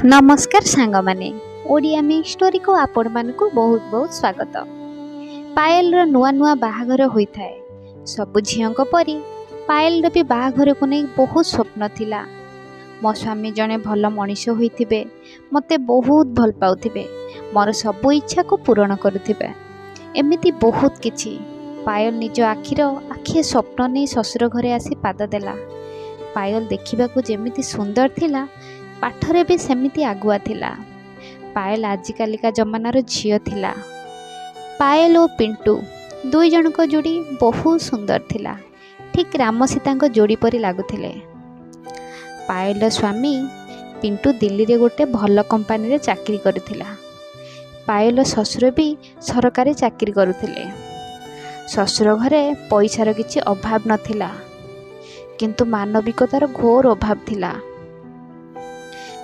ନମସ୍କାର ସାଙ୍ଗମାନେ, ଓଡ଼ିଆ ମି ଷ୍ଟୋରିକୁ ଆପଣମାନଙ୍କୁ ବହୁତ ବହୁତ ସ୍ୱାଗତ। ପାୟଲର ନୂଆ ନୂଆ ବାହାଘର ହୋଇଥାଏ। ସବୁ ଝିଅଙ୍କ ପରି ପାୟଲର ବି ବାହାଘରକୁ ନେଇ ବହୁତ ସ୍ୱପ୍ନ ଥିଲା। ମୋ ସ୍ୱାମୀ ଜଣେ ଭଲ ମଣିଷ ହୋଇଥିବେ, ମୋତେ ବହୁତ ଭଲ ପାଉଥିବେ, ମୋର ସବୁ ଇଚ୍ଛାକୁ ପୂରଣ କରୁଥିବେ, ଏମିତି ବହୁତ କିଛି। ପାୟଲ ନିଜ ଆଖିର ଆଖିଏ ସ୍ୱପ୍ନ ନେଇ ଶ୍ୱଶୁର ଘରେ ଆସି ପାଦ ଦେଲା। ପାୟଲ ଦେଖିବାକୁ ଯେମିତି ସୁନ୍ଦର ଥିଲା, ପାଠରେ ବି ସେମିତି ଆଗୁଆ ଥିଲା। ପାୟଲ ଆଜିକାଲିକା ଜମାନାର ଝିଅ ଥିଲା। ପାୟଲ ଓ ପିଣ୍ଟୁ ଦୁଇ ଜଣଙ୍କ ଯୋଡ଼ି ବହୁତ ସୁନ୍ଦର ଥିଲା, ଠିକ୍ ରାମ ସୀତାଙ୍କ ଯୋଡ଼ି ପରି ଲାଗୁଥିଲେ। ପାୟଲର ସ୍ୱାମୀ ପିଣ୍ଟୁ ଦିଲ୍ଲୀରେ ଗୋଟେ ଭଲ କମ୍ପାନୀରେ ଚାକିରି କରିଥିଲା। ପାୟଲର ଶ୍ୱଶୁର ବି ସରକାରୀ ଚାକିରି କରୁଥିଲେ। ଶ୍ୱଶୁର ଘରେ ପଇସାର କିଛି ଅଭାବ ନଥିଲା, କିନ୍ତୁ ମାନବିକତାର ଘୋର ଅଭାବ ଥିଲା।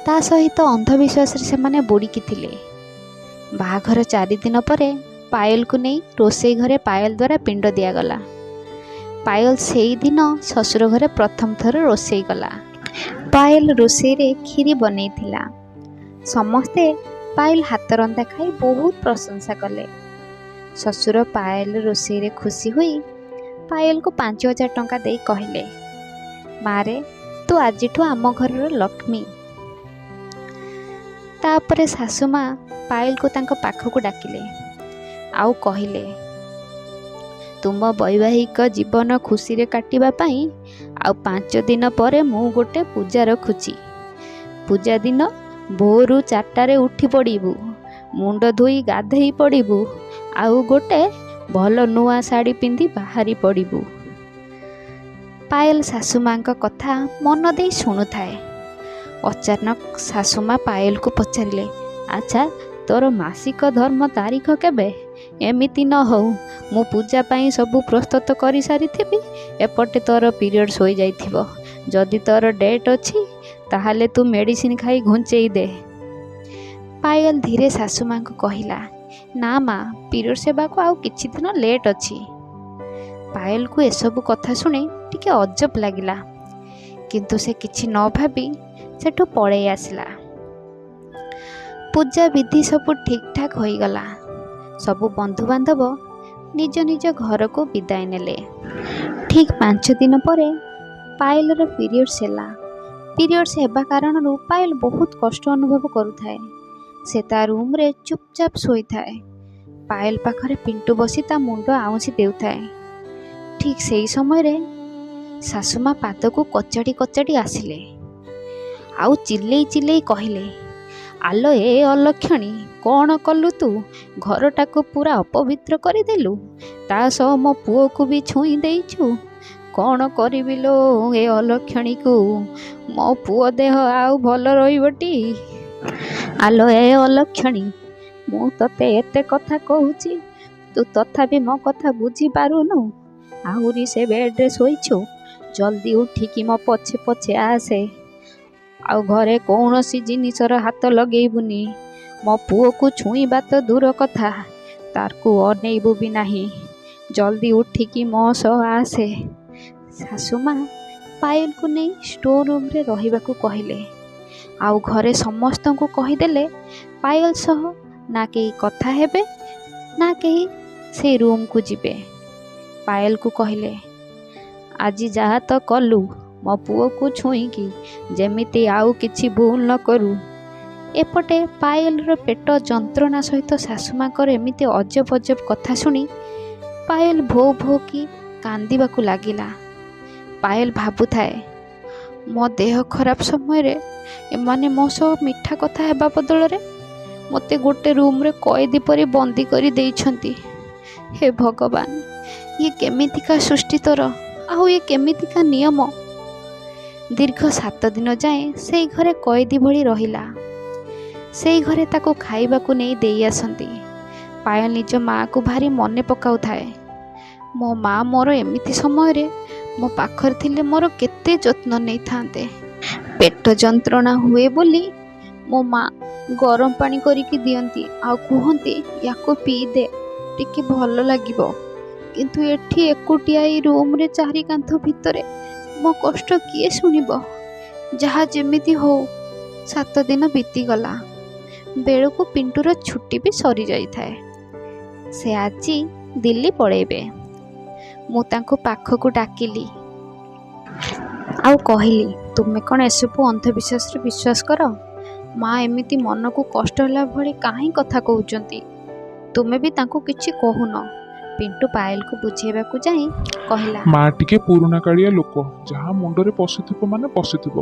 ତା ସହିତ ଅନ୍ଧବିଶ୍ୱାସରେ ସେମାନେ ବୁଡ଼ିକି ଥିଲେ। ବାହାଘର 4 ଦିନ ପରେ ପାୟଲକୁ ନେଇ ରୋଷେଇ ଘରେ ପାୟଲ ଦ୍ୱାରା ପିଣ୍ଡ ଦିଆଗଲା। ପାୟଲ ସେଇଦିନ ଶ୍ୱଶୁର ଘରେ ପ୍ରଥମ ଥର ରୋଷେଇ କଲା। ପାୟଲ ରୋଷେଇରେ କ୍ଷୀରି ବନେଇଥିଲା। ସମସ୍ତେ ପାୟଲ ହାତ ରନ୍ଧା ଖାଇ ବହୁତ ପ୍ରଶଂସା କଲେ। ଶ୍ୱଶୁର ପାୟଲ ରୋଷେଇରେ ଖୁସି ହୋଇ ପାୟଲକୁ 5000 ଟଙ୍କା ଦେଇ କହିଲେ, ମାରେ, ତୁ ଆଜିଠୁ ଆମ ଘରର ଲକ୍ଷ୍ମୀ। ତାପରେ ଶାଶୁମା ପାୟଲକୁ ତାଙ୍କ ପାଖକୁ ଡାକିଲେ ଆଉ କହିଲେ, ତୁମ ବୈବାହିକ ଜୀବନ ଖୁସିରେ କାଟିବା ପାଇଁ ଆଉ 5 ଦିନ ପରେ ମୁଁ ଗୋଟେ ପୂଜା ରଖୁଛି। ପୂଜା ଦିନ ଭୋରୁ 4ଟାରେ ଉଠି ପଡ଼ିବୁ, ମୁଣ୍ଡ ଧୋଇ ଗାଧେଇ ପଡ଼ିବୁ, ଆଉ ଗୋଟେ ଭଲ ନୂଆ ଶାଢ଼ୀ ପିନ୍ଧି ବାହାରି ପଡ଼ିବୁ। ପାୟଲ ଶାଶୁମାଙ୍କ କଥା ମନ ଦେଇ ଶୁଣୁଥାଏ। ଅଚାନକ ଶାଶୁମା ପାୟଲକୁ ପଚାରିଲେ, ଆଚ୍ଛା, ତୋର ମାସିକ ଧର୍ମ ତାରିଖ କେବେ? ଏମିତି ନ ହଉ ମୁଁ ପୂଜା ପାଇଁ ସବୁ ପ୍ରସ୍ତୁତ କରିସାରିଥିବି, ଏପଟେ ତୋର ପିରିୟଡ଼୍ସ ହୋଇଯାଇଥିବ। ଯଦି ତୋର ଡେଟ୍ ଅଛି ତାହେଲେ ତୁ ମେଡ଼ିସିନ ଖାଇ ଘୁଞ୍ଚେଇ ଦେ। ପାୟଲ ଧୀରେ ଶାଶୁମାଙ୍କୁ କହିଲା, ନା ମା, ପିରିୟଡ଼୍ସ ହେବାକୁ ଆଉ କିଛି ଦିନ ଲେଟ୍ ଅଛି। ପାୟଲକୁ ଏସବୁ କଥା ଶୁଣି ଟିକେ ଅଜବ ଲାଗିଲା, କିନ୍ତୁ ସେ କିଛି ନ ଭାବି ସେଠୁ ପଳେଇ ଆସିଲା। ପୂଜା ବିଧି ସବୁ ଠିକ୍ଠାକ୍ ହୋଇଗଲା। ସବୁ ବନ୍ଧୁବାନ୍ଧବ ନିଜ ନିଜ ଘରକୁ ବିଦାୟ ନେଲେ। ଠିକ୍ 5 ଦିନ ପରେ ପାୟଲର ପିରିୟଡ଼୍ସ ହେଲା। ପିରିୟଡ଼୍ସ ହେବା କାରଣରୁ ପାୟଲ ବହୁତ କଷ୍ଟ ଅନୁଭବ କରୁଥାଏ। ସେ ତା ରୁମ୍ରେ ଚୁପଚାପ ଶୋଇଥାଏ। ପାୟଲ ପାଖରେ ପିଣ୍ଟୁ ବସି ତା ମୁଣ୍ଡ ଆଉଁସି ଦେଉଥାଏ। ଠିକ୍ ସେଇ ସମୟରେ ଶାଶୁମା ପାଦକୁ କଚାଡ଼ି କଚାଡ଼ି ଆସିଲେ ଆଉ ଚିଲେଇ ଚିଲେଇ କହିଲେ, ଆଲୋ ଏ ଅଲକ୍ଷଣୀ, କ'ଣ କଲୁ ତୁ? ଘରଟାକୁ ପୁରା ଅପବିତ୍ର କରିଦେଲୁ, ତା ସହ ମୋ ପୁଅକୁ ବି ଛୁଇଁ ଦେଇଛୁ। କ'ଣ କରିବି ଲୋ ଏ ଅଲକ୍ଷଣୀକୁ? ମୋ ପୁଅ ଦେହ ଆଉ ଭଲ ରହିବଟି? ଆଲୋ ଏ ଅଲକ୍ଷଣୀ, ମୁଁ ତୋତେ ଏତେ କଥା କହୁଛି, ତୁ ତଥାପି ମୋ କଥା ବୁଝିପାରୁନୁ? ଆହୁରି ସେ ବେଡ଼୍ରେ ଶୋଇଛୁ? ଜଲ୍ଦି ଉଠିକି ମୋ ପଛେ ପଛେ ଆସେ, ଆଉ ଘରେ କୌଣସି ଜିନିଷର ହାତ ଲଗେଇବୁନି। ମୋ ପୁଅକୁ ଛୁଇଁବା ତ ଦୂର କଥା, ତାକୁ ଅନେଇବୁ ବି ନାହିଁ। ଜଲ୍ଦି ଉଠିକି ମୋ ସହ ଆସେ। ଶାଶୁମା ପାୟଲକୁ ନେଇ ଷ୍ଟୋର ରୁମ୍ରେ ରହିବାକୁ କହିଲେ ଆଉ ଘରେ ସମସ୍ତଙ୍କୁ କହିଦେଲେ ପାୟଲ ସହ ନା କେହି କଥା ହେବେ ନା କେହି ସେଇ ରୁମ୍କୁ ଯିବେ। ପାୟଲକୁ କହିଲେ, ଆଜି ଯାହା ତ କଲୁ ମୋ ପୁଅକୁ ଛୁଇଁକି, ଯେମିତି ଆଉ କିଛି ଭୁଲ ନ କରୁ। ଏପଟେ ପାୟଲର ପେଟ ଯନ୍ତ୍ରଣା ସହିତ ଶାଶୁମାଙ୍କର ଏମିତି ଅଜବ ଅଜବ କଥା ଶୁଣି ପାୟଲ ଭୋ ଭୋ କି କାନ୍ଦିବାକୁ ଲାଗିଲା। ପାୟଲ ଭାବୁଥାଏ, ମୋ ଦେହ ଖରାପ ସମୟରେ ଏମାନେ ମୋ ସହ ମିଠା କଥା ହେବା ବଦଳରେ ମୋତେ ଗୋଟେ ରୁମ୍ରେ କଏଦୀ ପରି ବନ୍ଦୀ କରି ଦେଇଛନ୍ତି। ହେ ଭଗବାନ, ଇଏ କେମିତିକା ସୃଷ୍ଟି ତୋର, ଆଉ ଇଏ କେମିତିକା ନିୟମ? ଦୀର୍ଘ 7 ଦିନ ଯାଏଁ ସେଇ ଘରେ କଏଦୀ ଭଳି ରହିଲା। ସେଇ ଘରେ ତାକୁ ଖାଇବାକୁ ନେଇ ଦେଇ ଆସନ୍ତି। ପାୟଲ ନିଜ ମାଆକୁ ଭାରି ମନେ ପକାଉଥାଏ। ମୋ ମା ମୋର ଏମିତି ସମୟରେ ମୋ ପାଖରେ ଥିଲେ ମୋର କେତେ ଯତ୍ନ ନେଇଥାନ୍ତେ। ପେଟ ଯନ୍ତ୍ରଣା ହୁଏ ବୋଲି ମୋ ମା ଗରମ ପାଣି କରିକି ଦିଅନ୍ତି ଆଉ କୁହନ୍ତି ୟାକୁ ପିଇଦେ, ଟିକେ ଭଲ ଲାଗିବ। କିନ୍ତୁ ଏଠି ଏକୁଟିଆ ଏଇ ରୁମ୍ରେ 4 କାନ୍ଥ ଭିତରେ ମୋ କଷ୍ଟ କିଏ ଶୁଣିବ? ଯାହା ଯେମିତି ହଉ, 7 ଦିନ ବିତିଗଲା ବେଳକୁ ପିଣ୍ଟୁର ଛୁଟି ବି ସରିଯାଇଥାଏ। ସେ ଆଜି ଦିଲ୍ଲୀ ପଳେଇବେ। ମୁଁ ତାଙ୍କୁ ପାଖକୁ ଡାକିଲି ଆଉ କହିଲି, ତୁମେ କ'ଣ ଏସବୁ ଅନ୍ଧବିଶ୍ୱାସରେ ବିଶ୍ୱାସ କର? ମା ଏମିତି ମନକୁ କଷ୍ଟ ହେଲା ଭଳି କାହିଁ କଥା କହୁଛନ୍ତି? ତୁମେ ବି ତାଙ୍କୁ କିଛି କହୁନ। ପିଣ୍ଟୁ ପାୟଲକୁ ବୁଝେଇବାକୁ ଯାଇ କହିଲା, ମା ଟିକେ ପୁରୁଣା କାଳିଆ ଲୋକ। ଯାହା ମୁଣ୍ଡରେ ପଶିଥିବ ମାନେ ପଶିଥିବ।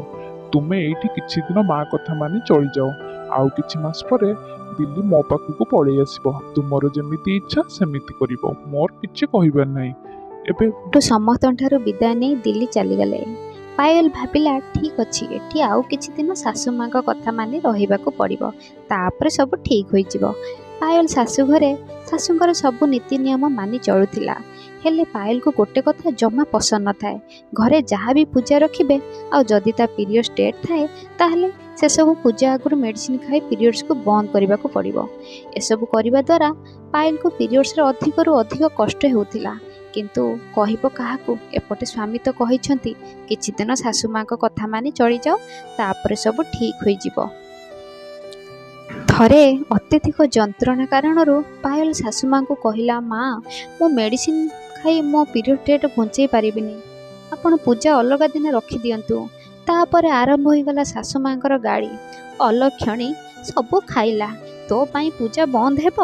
ତୁମେ ଏଇଠି କିଛି ଦିନ ମା କଥା ମାନି ଚଳିଯାଅ। ଆଉ କିଛି ମାସ ପରେ ଦିଲ୍ଲୀ ମୋ ପାଖକୁ ପଳେଇ ଆସିବ। ତୁମର ଯେମିତି ଇଚ୍ଛା ସେମିତି କରିବ। ମୋର କିଛି କହିବାର ନାହିଁ ଏବେ। ପିଣ୍ଟୁ ସମସ୍ତଙ୍କଠାରୁ ବିଦାୟ ନେଇ ଦିଲ୍ଲୀ ଚାଲିଗଲେ। ପାୟଲ ଭାବିଲା, ଠିକ୍ ଅଛି, ଏଠି ଆଉ କିଛି ଦିନ ଶାଶୁ ମାଙ୍କ କଥା ମାନି ରହିବାକୁ ପଡ଼ିବ। ତାପରେ ସବୁ ଠିକ୍ ହୋଇଯିବ। ପାୟଲ ଶାଶୁ ଘରେ ଶାଶୁଙ୍କର ସବୁ ନୀତି ନିୟମ ମାନି ଚଳୁଥିଲା। ହେଲେ ପାୟଲକୁ ଗୋଟେ କଥା ଜମା ପସନ୍ଦ ନଥାଏ। ଘରେ ଯାହା ବି ପୂଜା ରଖିବେ ଆଉ ଯଦି ତା ପିରିୟଡ଼୍ସ ଡେଟ୍ ଥାଏ, ତାହେଲେ ସେସବୁ ପୂଜା ଆଗରୁ ମେଡ଼ିସିନ ଖାଇ ପିରିୟଡ଼୍ସକୁ ବନ୍ଦ କରିବାକୁ ପଡ଼ିବ। ଏସବୁ କରିବା ଦ୍ୱାରା ପାୟଲକୁ ପିରିୟଡ଼୍ସରେ ଅଧିକରୁ ଅଧିକ କଷ୍ଟ ହେଉଥିଲା। କିନ୍ତୁ କହିବ କାହାକୁ? ଏପଟେ ସ୍ୱାମୀ ତ କହିଛନ୍ତି, କିଛି ଦିନ ଶାଶୁ ମାଙ୍କ କଥା ମାନି ଚଳିଯାଅ, ତାପରେ ସବୁ ଠିକ୍ ହୋଇଯିବ। ଥରେ ଅତ୍ୟଧିକ ଯନ୍ତ୍ରଣା କାରଣରୁ ପାୟଲ ଶାଶୁମାଙ୍କୁ କହିଲା, ମା, ମୁଁ ମେଡ଼ିସିନ ଖାଇ ମୋ ପିରିୟଡ଼ ଡେଟ୍ ଘୁଞ୍ଚେଇ ପାରିବିନି। ଆପଣ ପୂଜା ଅଲଗା ଦିନ ରଖିଦିଅନ୍ତୁ। ତାପରେ ଆରମ୍ଭ ହୋଇଗଲା ଶାଶୁ ମାଙ୍କର ଗାଳି। ଅଲକ୍ଷଣୀ, ସବୁ ଖାଇଲା, ତୋ ପାଇଁ ପୂଜା ବନ୍ଦ ହେବ?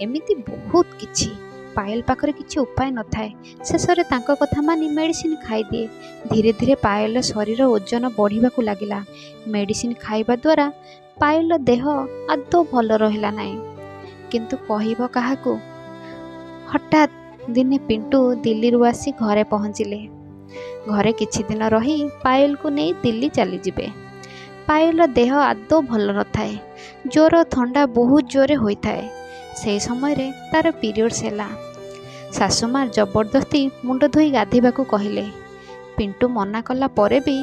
ଏମିତି ବହୁତ କିଛି। ପାୟଲ ପାଖରେ କିଛି ଉପାୟ ନଥାଏ। ଶେଷରେ ତାଙ୍କ କଥା ମାନି ମେଡ଼ିସିନ ଖାଇଦିଏ। ଧୀରେ ଧୀରେ ପାୟଲର ଶରୀର ଓଜନ ବଢ଼ିବାକୁ ଲାଗିଲା। ମେଡ଼ିସିନ ଖାଇବା ଦ୍ୱାରା ପାୟଲର ଦେହ ଆଦୌ ଭଲ ରହିଲା ନାହିଁ। କିନ୍ତୁ କହିବ କାହାକୁ? ହଠାତ୍ ଦିନେ ପିଣ୍ଟୁ ଦିଲ୍ଲୀରୁ ଆସି ଘରେ ପହଞ୍ଚିଲେ। ଘରେ କିଛି ଦିନ ରହି ପାୟଲକୁ ନେଇ ଦିଲ୍ଲୀ ଚାଲିଯିବେ। ପାୟଲର ଦେହ ଆଦୌ ଭଲ ନଥାଏ। ଜ୍ୱର, ଥଣ୍ଡା ବହୁତ ଜୋରରେ ହୋଇଥାଏ। ସେହି ସମୟରେ ତାର ପିରିୟଡ଼୍ସ ହେଲା। ଶାଶୁମା ଜବରଦସ୍ତି ମୁଣ୍ଡ ଧୋଇ ଗାଧୋଇବାକୁ କହିଲେ। ପିଣ୍ଟୁ ମନା କଲା ପରେ ବି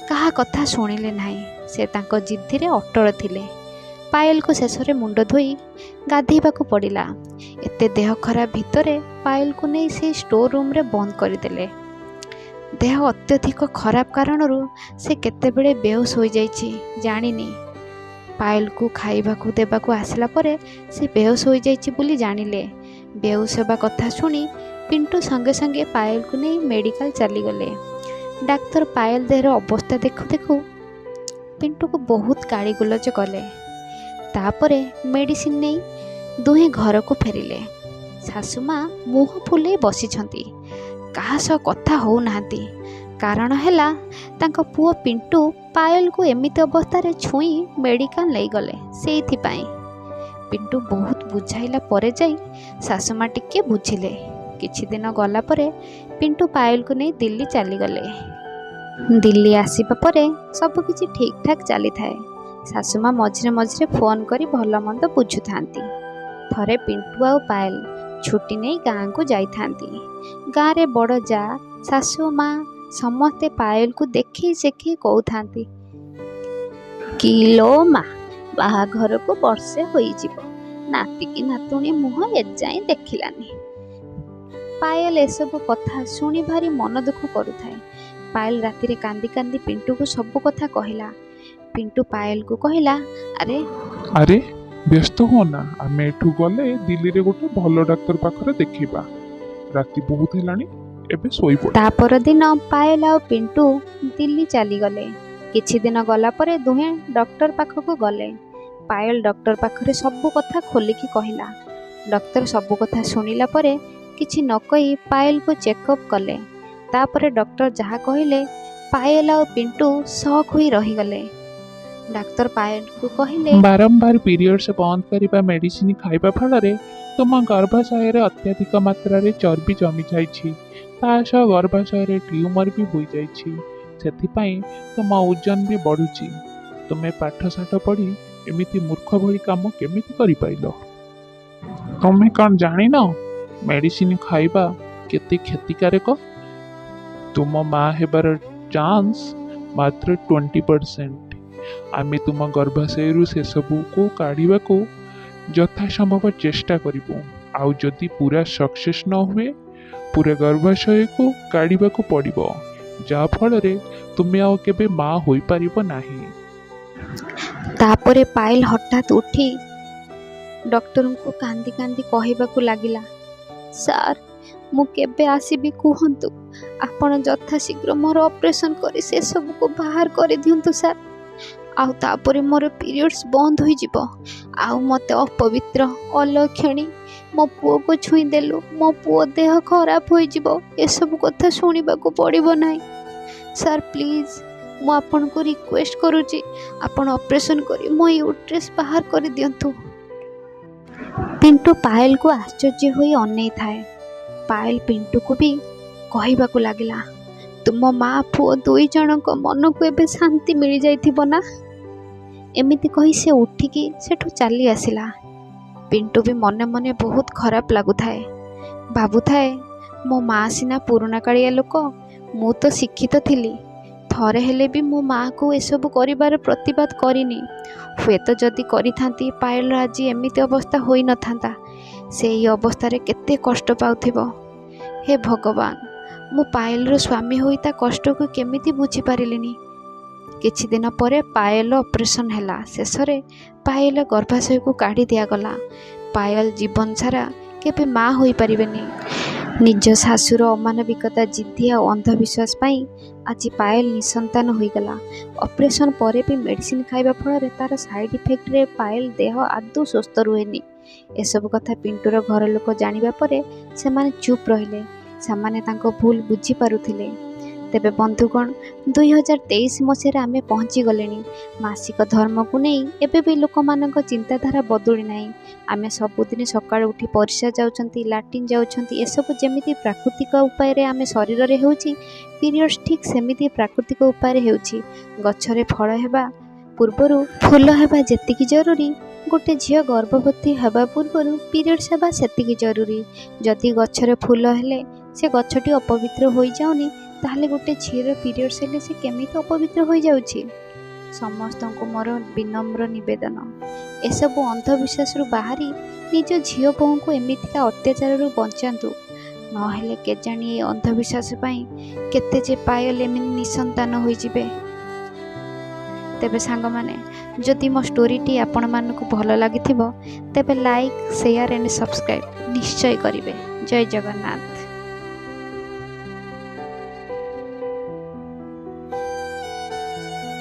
କାହା କଥା ଶୁଣିଲେ ନାହିଁ। ସେ ତାଙ୍କ ଜିଦ୍ଦିରେ ଅଟଳ ଥିଲେ। ପାୟଲକୁ ଶେଷରେ ମୁଣ୍ଡ ଧୋଇ ଗାଧୋଇବାକୁ ପଡ଼ିଲା। ଏତେ ଦେହ ଖରାପ ଭିତରେ ପାୟଲକୁ ନେଇ ସେଇ ଷ୍ଟୋର ରୁମ୍ରେ ବନ୍ଦ କରିଦେଲେ। ଦେହ ଅତ୍ୟଧିକ ଖରାପ କାରଣରୁ ସେ କେତେବେଳେ ବେହୋସ ହୋଇଯାଇଛି ଜାଣିନି। ପାୟଲକୁ ଖାଇବାକୁ ଦେବାକୁ ଆସିଲା ପରେ ସେ ବେହୋସ ହୋଇଯାଇଛି ବୋଲି ଜାଣିଲେ। ବେହୋସ ହେବା କଥା ଶୁଣି ପିଣ୍ଟୁ ସଙ୍ଗେ ସଙ୍ଗେ ପାୟଲକୁ ନେଇ ମେଡ଼ିକାଲ ଚାଲିଗଲେ। ଡାକ୍ତର ପାୟଲ ଦେହର ଅବସ୍ଥା ଦେଖୁ ଦେଖୁ ପିଣ୍ଟୁକୁ ବହୁତ ଗାଳିଗୁଲଜ କଲେ। ତାପରେ ମେଡ଼ିସିନ ନେଇ ଦୁହେଁ ଘରକୁ ଫେରିଲେ। ଶାଶୁମା ମୁହଁ ଫୁଲେଇ ବସିଛନ୍ତି। କାହା ସହ କଥା ହେଉନାହାନ୍ତି। କାରଣ ହେଲା ତାଙ୍କ ପୁଅ ପିଣ୍ଟୁ ପାୟଲକୁ ଏମିତି ଅବସ୍ଥାରେ ଛୁଇଁ ମେଡ଼ିକାଲ ନେଇଗଲେ, ସେଇଥିପାଇଁ। ପିଣ୍ଟୁ ବହୁତ ବୁଝାଇଲା ପରେ ଯାଇ ଶାଶୁମା ଟିକେ ବୁଝିଲେ। କିଛି ଦିନ ଗଲା ପରେ ପିଣ୍ଟୁ ପାୟଲକୁ ନେଇ ଦିଲ୍ଲୀ ଚାଲିଗଲେ। ଦିଲ୍ଲୀ ଆସିବା ପରେ ସବୁକିଛି ଠିକ୍ ଠାକ୍ ଚାଲିଥାଏ। ଶାଶୁମା ମଝିରେ ମଝିରେ ଫୋନ୍ କରି ଭଲ ମନ୍ଦ ବୁଝୁଥାନ୍ତି। ଥରେ ପିଣ୍ଟୁ ଆଉ ପାୟଲ ଛୁଟି ନେଇ ଗାଁକୁ ଯାଇଥାନ୍ତି। ଗାଁରେ ବଡ଼ ଯା, ଶାଶୁ ମା ସମସ୍ତେ ପାୟଲକୁ ଦେଖେଇ ଚେଖେଇ କହୁଥାନ୍ତି, କିଲୋ ମା, ବାହାଘରକୁ ବର୍ଷେ ହୋଇଯିବ, ନାତିକି ନାତୁଣୀ ମୁହଁ ଏଯାଏଁ ଦେଖିଲାନି। ପାୟଲ ଏସବୁ କଥା ଶୁଣି ଭାରି ମନ ଦୁଃଖ କରୁଥାଏ। ପାୟଲ ରାତିରେ କାନ୍ଦି କାନ୍ଦି ପିଣ୍ଟୁକୁ ସବୁ କଥା କହିଲା। ପିଣ୍ଟୁ ପାୟଲକୁ କହିଲା, ଆରେ ଆରେ, ବ୍ୟସ୍ତ ହୁଅ ନା। ଆମେ ଏଠୁ ଗଲେ ଦିଲ୍ଲୀରେ ଗୋଟେ ଭଲ ଡାକ୍ତର ପାଖରେ ଦେଖେଇବା। ରାତି ବହୁତ ହେଲାଣି, ଏବେ ଶୋଇପଡ଼। ତା ପରଦିନ ପାୟଲ ଆଉ ପିଣ୍ଟୁ ଦିଲ୍ଲୀ ଚାଲିଗଲେ। କିଛି ଦିନ ଗଲା ପରେ ଦୁହେଁ ଡକ୍ଟର ପାଖକୁ ଗଲେ। ପାୟଲ ଡକ୍ଟର ପାଖରେ ସବୁ କଥା ଖୋଲିକି କହିଲା। ଡକ୍ଟର ସବୁ କଥା ଶୁଣିଲା ପରେ କିଛି ନ କହି ପାୟଲକୁ ଚେକଅପ୍ କଲେ। ତାପରେ ଡକ୍ଟର ଯାହା କହିଲେ, ପାୟଲ ଆଉ ପିଣ୍ଟୁ ସକ୍ ହୋଇ ରହିଗଲେ। ଡାକ୍ତର ପାୟଲକୁ କହିଲେ, ବାରମ୍ବାର ପିରିୟଡ଼୍ସ ବନ୍ଦ କରିବା ମେଡ଼ିସିନ ଖାଇବା ଫଳରେ ତୁମ ଗର୍ଭାଶୟରେ ଅତ୍ୟଧିକ ମାତ୍ରାରେ ଚର୍ବି ଜମିଯାଇଛି। ତା ସହ ଗର୍ଭାଶୟରେ ଟ୍ୟୁମର ବି ହୋଇଯାଇଛି। ସେଥିପାଇଁ ତୁମ ଓଜନ ବି ବଢ଼ୁଛି। ତୁମେ ପାଠ ସାଠ ପଢ଼ି ଏମିତି ମୂର୍ଖ ଭଳି କାମ କେମିତି କରିପାରିଲ? ତୁମେ କ'ଣ ଜାଣିନ ମେଡ଼ିସିନ ଖାଇବା କେତେ କ୍ଷତିକାରକ? ତୁମ ମା ହେବାର ଚାନ୍ସ ମାତ୍ର 20%। ଆମେ ତୁମ ଗର୍ଭାଶୟରୁ ସେସବୁକୁ କାଢ଼ିବାକୁ ଯଥାସମ୍ଭବ ଚେଷ୍ଟା କରିବୁ। ଆଉ ଯଦି ପୁରା ସକ୍ସେସ୍ ନ ହୁଏ, ପୁରା ଗର୍ଭାଶୟକୁ କାଢ଼ିବାକୁ ପଡ଼ିବ, ଯାହାଫଳରେ ତୁମେ ଆଉ କେବେ ମା ହୋଇପାରିବ ନାହିଁ। ତାପରେ ପାୟଲ ହଠାତ୍ ଉଠି ଡକ୍ଟରଙ୍କୁ କାନ୍ଦି କାନ୍ଦି କହିବାକୁ ଲାଗିଲା, ସାର୍, ମୁଁ କେବେ ଆସିବି କୁହନ୍ତୁ। ଆପଣ ଯଥାଶୀଘ୍ର ମୋର ଅପରେସନ୍ କରି ସେସବୁକୁ ବାହାର କରିଦିଅନ୍ତୁ ସାର୍। ଆଉ ତାପରେ ମୋର ପିରିୟଡ଼୍ସ ବନ୍ଦ ହୋଇଯିବ। ଆଉ ମୋତେ ଅପବିତ୍ର, ଅଲକ୍ଷଣୀ, ମୋ ପୁଅକୁ ଛୁଇଁ ଦେଲୁ, ମୋ ପୁଅ ଦେହ ଖରାପ ହୋଇଯିବ, ଏସବୁ କଥା ଶୁଣିବାକୁ ପଡ଼ିବ ନାହିଁ। ସାର୍ ପ୍ଲିଜ୍, ମୁଁ ଆପଣଙ୍କୁ ରିକ୍ୱେଷ୍ଟ କରୁଛି, ଆପଣ ଅପରେସନ୍ କରି ମୋ ୟୁଟ୍ରେସ୍ ବାହାର କରିଦିଅନ୍ତୁ। ପିଣ୍ଟୁ ପାୟଲକୁ ଆଶ୍ଚର୍ଯ୍ୟ ହୋଇ ଅନେଇଥାଏ। ପାୟଲ ପିଣ୍ଟୁକୁ ବି କହିବାକୁ ଲାଗିଲା, ତୁମ ମା ପୁଅ ଦୁଇ ଜଣଙ୍କ ମନକୁ ଏବେ ଶାନ୍ତି ମିଳିଯାଇଥିବ ନା? ଏମିତି କହି ସେ ଉଠିକି ସେଠୁ ଚାଲି ଆସିଲା। ପିଣ୍ଟୁ ବି ମନେ ମନେ ବହୁତ ଖରାପ ଲାଗୁଥାଏ। ଭାବୁଥାଏ, ମୋ ମା ସିନା ପୁରୁଣା କାଳିଆ ଲୋକ, ମୁଁ ତ ଶିକ୍ଷିତ ଥିଲି। ଥରେ ହେଲେ ବି ମୋ ମାଆକୁ ଏସବୁ କରିବାର ପ୍ରତିବାଦ କରିନି। ହୁଏତ ଯଦି କରିଥାନ୍ତି, ପାୟଲର ଆଜି ଏମିତି ଅବସ୍ଥା ହୋଇନଥାନ୍ତା। ସେ ଏହି ଅବସ୍ଥାରେ କେତେ କଷ୍ଟ ପାଉଥିବ। ହେ ଭଗବାନ, ମୁଁ ପାୟଲର ସ୍ୱାମୀ ହୋଇ ତା କଷ୍ଟକୁ କେମିତି ବୁଝିପାରିଲିନି? କିଛି ଦିନ ପରେ ପାୟଲର ଅପରେସନ୍ ହେଲା। ଶେଷରେ ପାୟଲ ଗର୍ଭାଶୟକୁ କାଢ଼ି ଦିଆଗଲା। ପାୟଲ ଜୀବନ ସାରା କେବେ ମା ହୋଇପାରିବେନି। ନିଜ ଶାଶୁର ଅମାନବିକତା, ଜିଦ୍ଦି ଆଉ ଅନ୍ଧବିଶ୍ୱାସ ପାଇଁ ଆଜି ପାୟଲ ନିଃସନ୍ତାନ ହୋଇଗଲା। ଅପରେସନ୍ ପରେ ବି ମେଡ଼ିସିନ ଖାଇବା ଫଳରେ ତା'ର ସାଇଡ଼୍ ଇଫେକ୍ଟରେ ପାୟଲ ଦେହ ଆଦୌ ସୁସ୍ଥ ରୁହେନି। ଏସବୁ କଥା ପିଣ୍ଟୁର ଘର ଲୋକ ଜାଣିବା ପରେ ସେମାନେ ଚୁପ୍ ରହିଲେ। ସେମାନେ ତାଙ୍କ ଭୁଲ ବୁଝିପାରୁଥିଲେ। ତେବେ ବନ୍ଧୁଗଣ, 2023 ମସିହାରେ ଆମେ ପହଞ୍ଚିଗଲେଣି। ମାସିକ ଧର୍ମକୁ ନେଇ ଏବେ ବି ଲୋକମାନଙ୍କ ଚିନ୍ତାଧାରା ବଦଳି ନାହିଁ। ଆମେ ସବୁଦିନ ସକାଳୁ ଉଠି ପରିସ୍ରା ଯାଉଛନ୍ତି, ଲାଟ୍ରିନ୍ ଯାଉଛନ୍ତି, ଏସବୁ ଯେମିତି ପ୍ରାକୃତିକ ଉପାୟରେ ଆମେ ଶରୀରରେ ହେଉଛି, ପିରିୟଡ଼୍ସ ଠିକ୍ ସେମିତି ପ୍ରାକୃତିକ ଉପାୟରେ ହେଉଛି। ଗଛରେ ଫଳ ହେବା ପୂର୍ବରୁ ଫୁଲ ହେବା ଯେତିକି ଜରୁରୀ, ଗୋଟେ ଝିଅ ଗର୍ଭବତୀ ହେବା ପୂର୍ବରୁ ପିରିୟଡ଼୍ସ ହେବା ସେତିକି ଜରୁରୀ। ଯଦି ଗଛରେ ଫୁଲ ହେଲେ ସେ ଗଛଟି ଅପବିତ୍ର ହୋଇଯାଉନି, ତାହେଲେ ଗୋଟେ ଝିଅର ପିରିୟଡ଼୍ସ ହେଲେ ସେ କେମିତି ଅପବିତ୍ର ହୋଇଯାଉଛି? ସମସ୍ତଙ୍କୁ ମୋର ବିନମ୍ର ନିବେଦନ, ଏସବୁ ଅନ୍ଧବିଶ୍ୱାସରୁ ବାହାରି ନିଜ ଝିଅ ବୋହୂଙ୍କୁ ଏମିତିକା ଅତ୍ୟାଚାରରୁ ବଞ୍ଚାନ୍ତୁ। ନହେଲେ କେଜାଣି ଏ ଅନ୍ଧବିଶ୍ୱାସ ପାଇଁ କେତେ ଯେ ପାୟଲ ଏମିତି ନିଃସନ୍ତାନ ହୋଇଯିବେ। ତେବେ ସାଙ୍ଗମାନେ, ଯଦି ମୋ ଷ୍ଟୋରିଟି ଆପଣମାନଙ୍କୁ ଭଲ ଲାଗିଥିବ, ତେବେ ଲାଇକ୍, ସେୟାର ଆଣ୍ଡ ସବସ୍କ୍ରାଇବ୍ ନିଶ୍ଚୟ କରିବେ। ଜୟ ଜଗନ୍ନାଥ।